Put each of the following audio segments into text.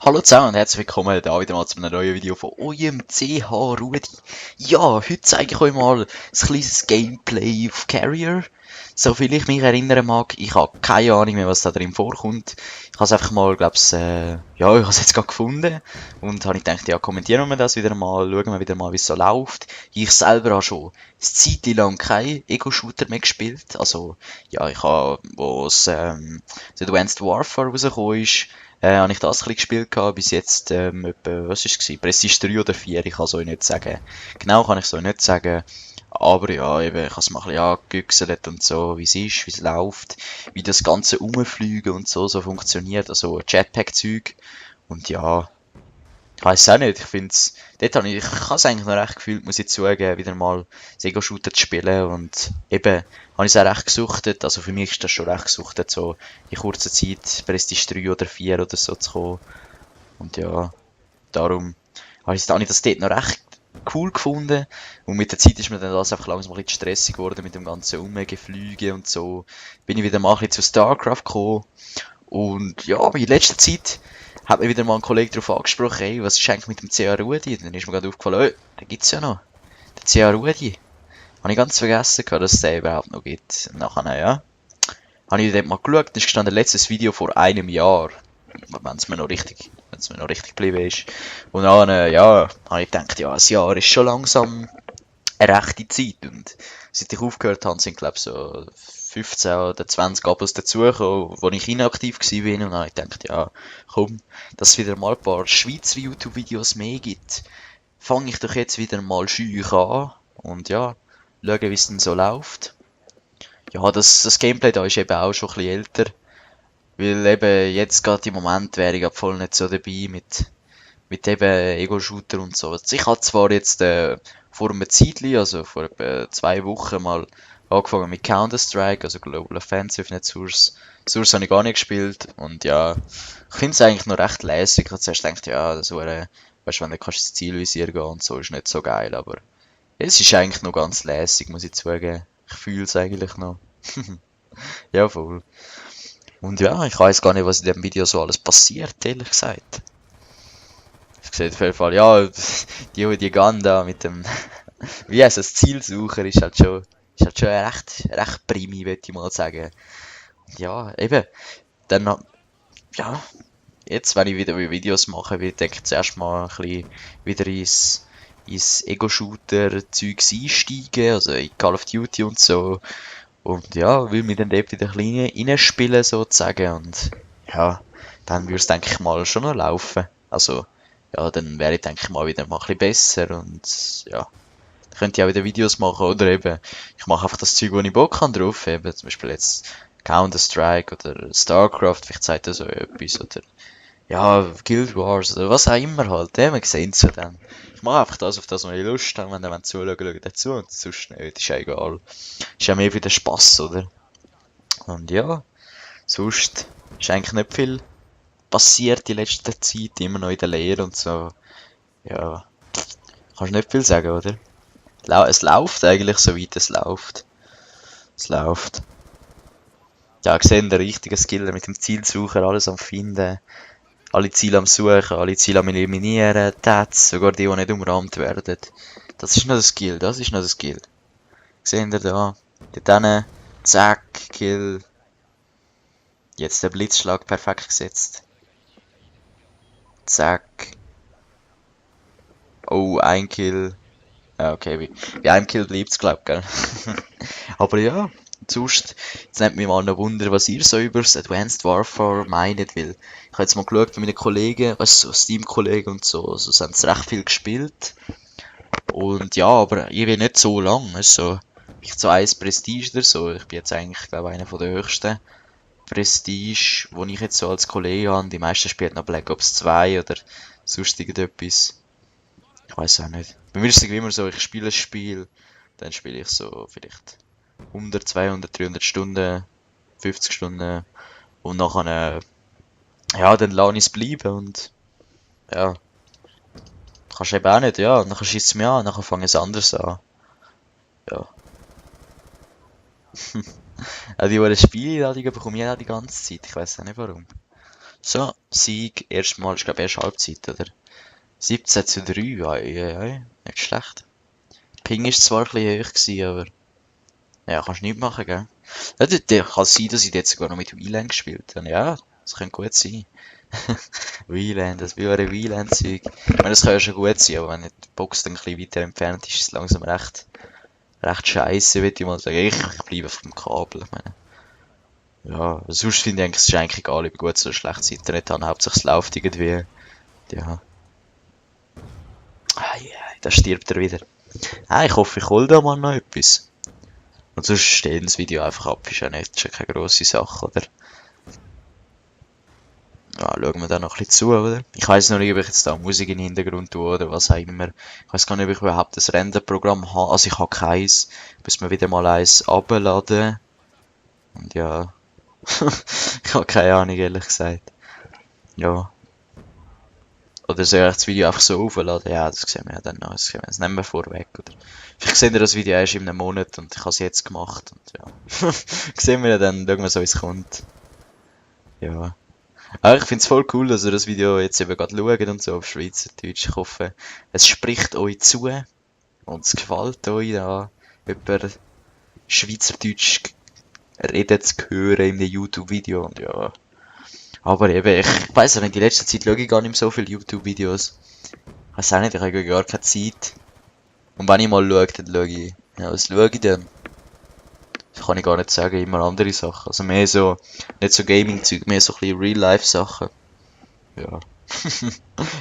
Hallo zusammen und herzlich willkommen da wieder mal zu einem neuen Video von eurem CH Rudi. Ja, heute zeige ich euch mal ein kleines Gameplay auf Carrier. Soviel ich mich erinnern mag, ich habe keine Ahnung mehr, was da drin vorkommt. Ich habe es einfach mal, ich habe es jetzt gerade gefunden und habe gedacht, ja, kommentieren wir das wieder mal, schauen wir wieder mal, wie es so läuft. Ich selber habe schon eine Zeit lang keinen Ego-Shooter mehr gespielt. Also, ja, ich habe, wo es das Advanced Warfare rausgekommen ist, habe ich das ein bisschen gespielt gehabt, bis jetzt, etwa, was ist es gewesen? Prestige 3 oder 4, ich kann es euch nicht sagen. Genau kann ich es euch nicht sagen. Aber ja, eben, ich habe es mal ein bisschen angegüchselt und so, wie es ist, wie es läuft, wie das ganze Rumfliegen und so funktioniert, also Jetpack-Zeug. Und ja, ich weiß auch nicht, ich finde es, ich habe es eigentlich noch recht gefühlt, muss ich zugeben, wieder mal Sego-Shooter zu spielen und eben, habe ich es auch recht gesuchtet, also für mich ist das schon recht gesuchtet, so in kurzer Zeit Prestige 3 oder 4 oder so zu kommen. Und ja, darum habe ich das dort noch recht cool gefunden. Und mit der Zeit ist mir dann das einfach langsam ein bisschen stressig geworden mit dem ganzen Umwegeflügen und so. Bin ich wieder mal ein bisschen zu StarCraft gekommen. Und ja, in letzter Zeit hat mir wieder mal ein Kollege darauf angesprochen, ey, was ist eigentlich mit dem CA Rudi? Dann ist mir gerade aufgefallen, den gibt's ja noch. Der CA Rudi. Habe ich ganz vergessen gehabt, dass es den überhaupt noch gibt. Und nachher, ja. Habe ich dort mal geschaut, da ist gestanden, letztes Video vor einem Jahr. Wenn es mir noch richtig geblieben ist. Und dann, ja, habe ich gedacht, ja, ein Jahr ist schon langsam eine rechte Zeit. Und seit ich aufgehört habe, sind, glaube ich, so 15 oder 20 Abos dazugekommen, wo ich inaktiv war. Und dann habe ich gedacht, ja, komm, dass es wieder mal ein paar Schweizer YouTube-Videos mehr gibt, fange ich doch jetzt wieder mal schüch an. Und ja, schauen, wie es denn so läuft. Ja, das Gameplay da ist eben auch schon ein bisschen älter. Weil eben jetzt gerade im Moment wäre ich grad voll nicht so dabei mit eben Ego-Shooter und so. Also ich habe zwar jetzt vor einem Zeitli, also vor etwa 2 Wochen mal angefangen mit Counter-Strike, also Global Offensive, nicht Source. Source habe ich gar nicht gespielt und ja, ich finde es eigentlich noch recht lässig. Ich habe zuerst gedacht, ja, das wäre, weißt du, wenn du kannst ins Zielvisier gehen und so, ist nicht so geil, aber es ist eigentlich noch ganz lässig, muss ich zugeben. Ich fühle es eigentlich noch. Ja, voll. Und ja, ich weiß gar nicht, was in dem Video so alles passiert, ehrlich gesagt. Ich sehe auf jeden Fall, ja, die Ganda mit dem, wie heißt das, Zielsucher ist halt schon recht primi, würde ich mal sagen. Und ja, eben, dann, ja, jetzt, wenn ich wieder Videos mache, will denke ich zuerst mal ein bisschen wieder ins Ego-Shooter-Zeugs einsteigen, also in Call of Duty und so. Und ja, will mich dann dort wieder ein bisschen reinspielen, sozusagen. Und ja, dann würde es, denke ich mal, schon noch laufen. Also, ja, dann wäre ich, denke ich mal, wieder mal ein bisschen besser. Und ja, dann könnte ich auch wieder Videos machen. Oder eben, ich mache einfach das Zeug, wo ich Bock habe drauf. Eben, zum Beispiel jetzt Counter-Strike oder StarCraft, vielleicht zeigt das so etwas. Oder ja, Guild Wars oder was auch immer halt. Ja, wir sehen es ja dann. Ich mache einfach das, auf das wir Lust haben. Wenn ihr zuschauen, schaut dazu. Und sonst nicht, ist ja egal. Ist ja mehr für den Spass, oder? Und ja, sonst ist eigentlich nicht viel passiert in letzter Zeit, immer noch in der Lehre und so. Ja, kannst nicht viel sagen, oder? Es läuft eigentlich, soweit es läuft. Es läuft. Ja, gesehen, der richtige Skiller mit dem Zielsucher, alles am Finden, alle Ziele am Suchen, alle Ziele am Eliminieren, Tats, sogar die nicht umrahmt werden. Das ist noch der Skill, das ist noch der Skill. Seht ihr da? Dort hinten, zack, Kill. Jetzt der Blitzschlag perfekt gesetzt. Zack. Oh, ein Kill. Ja, okay, wie einem Kill bleibt's, glaub, gell? Aber ja, sonst, jetzt nimmt mich mal noch Wunder, was ihr so über das Advanced Warfare meint, weil ich habe jetzt mal geschaut bei meinen Kollegen, weißt du, so Steam-Kollegen und so, also sie haben es recht viel gespielt. Und ja, aber irgendwie nicht so lang, weißt du, so, ich so 1 Prestige oder so, ich bin jetzt eigentlich, glaube einer von den höchsten Prestige, wo ich jetzt so als Kollege habe. Die meisten spielen noch Black Ops 2 oder sonst irgendetwas. Ich weiß auch nicht. Bei mir ist es irgendwie immer so, ich spiele ein Spiel, dann spiele ich so vielleicht 100, 200, 300 Stunden, 50 Stunden und nachher, ja, dann lasse ich es bleiben und ja, kannst du eben auch nicht, ja, und dann schießt es mir an, dann fange ich es anders an. Ja. Ja, die Spielladungen bekomme ich auch die ganze Zeit, ich weiß auch nicht warum. So, Sieg, erstmal, ich glaube erst Halbzeit, oder? 17:3, nicht schlecht. Ping ist zwar ein bisschen hoch gewesen, aber ja, kannst nicht machen, gell? Ja, kann sein, dass ich jetzt sogar noch mit Wieland gespielt habe. Ja, das könnte gut sein. Wieland, das wäre Wieland-Zeug. Ich meine, das kann ja schon gut sein, aber wenn die Box dann ein bisschen weiter entfernt ist, ist es langsam recht scheiße, würde ich mal sagen. Ich bleibe vom Kabel, ich meine. Ja, sonst finde ich eigentlich, es ist eigentlich egal, ob ich gut oder schlechtes Internet habe. Hauptsache es läuft irgendwie. Ja. Da stirbt er wieder. Ich hoffe, ich hole da mal noch etwas. Und sonst stellen das Video einfach ab, ist ja nicht, ist ja keine grosse Sache, oder? Ja, schauen wir da noch ein bisschen zu, oder? Ich weiß noch nicht, ob ich jetzt da Musik im Hintergrund tue oder was auch immer. Ich weiß gar nicht, ob ich überhaupt ein Renderprogramm habe. Also ich habe keins. Muss mir wieder mal eins abladen. Und ja. Ich habe keine Ahnung, ehrlich gesagt. Ja. Oder soll ich das Video einfach so aufladen? Ja, das sehen wir ja dann noch. Das nehmen wir vorweg, oder? Vielleicht sehen wir das Video erst in einem Monat und ich habe es jetzt gemacht. Und ja. Sehen wir ja dann, schauen wir so, wie es kommt. Ja. Aber ich finde es voll cool, dass ihr das Video jetzt eben gerade schaut und so auf Schweizerdeutsch. Ich hoffe, es spricht euch zu und es gefällt euch da, jemand Schweizerdeutsch reden zu hören in einem YouTube-Video und ja. Aber eben, ich weiss auch nicht, in letzter Zeit schaue ich gar nicht mehr so viele YouTube-Videos. Ich weiss auch nicht, ich habe gar keine Zeit. Und wenn ich mal schaue, dann schaue ich, ja, was schaue ich denn? Das kann ich gar nicht sagen, immer andere Sachen. Also mehr so, nicht so Gaming-Zeug, mehr so ein bisschen Real-Life-Sachen. Ja.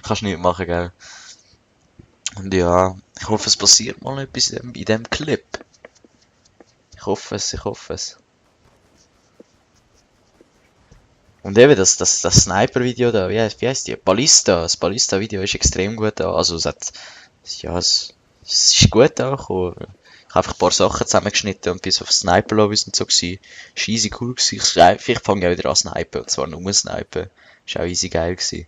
Kannst nicht machen, gell? Und ja, ich hoffe, es passiert mal etwas in dem Clip. Ich hoffe es. Und eben das Sniper-Video da, wie heißt die? Ballista. Das Ballista-Video ist extrem gut da. Also es ist gut angekommen. Ich habe einfach ein paar Sachen zusammengeschnitten und bis auf Sniper-Lobbys und so gewesen. Ist easy cool gewesen. Vielleicht fange ich auch wieder an Snipen, und zwar nur Snipen. Ist auch easy geil gewesen.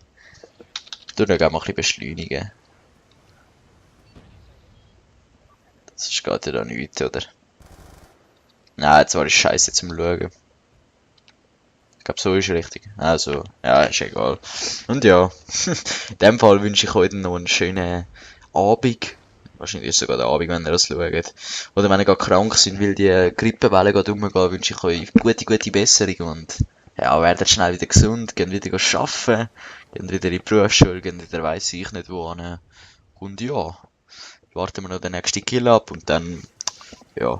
Du dann mal ein bisschen beschleunigen. Das ist gerade da nichts, oder? Nein, jetzt war ich scheiße zum Schauen. Ich glaube, so ist richtig. Also, ja, ist egal. Und ja, in dem Fall wünsche ich euch noch einen schönen Abend. Wahrscheinlich ist es sogar der Abend, wenn ihr das schaut. Oder wenn ihr gerade krank sind, weil die Grippewelle gerade rumgeht, wünsche ich euch gute Besserung und ja, werdet schnell wieder gesund, geht wieder arbeiten, geht wieder in die Berufsschule, geht wieder weiss ich nicht wo hin. Und ja, warten wir noch den nächsten Kill ab und dann, ja,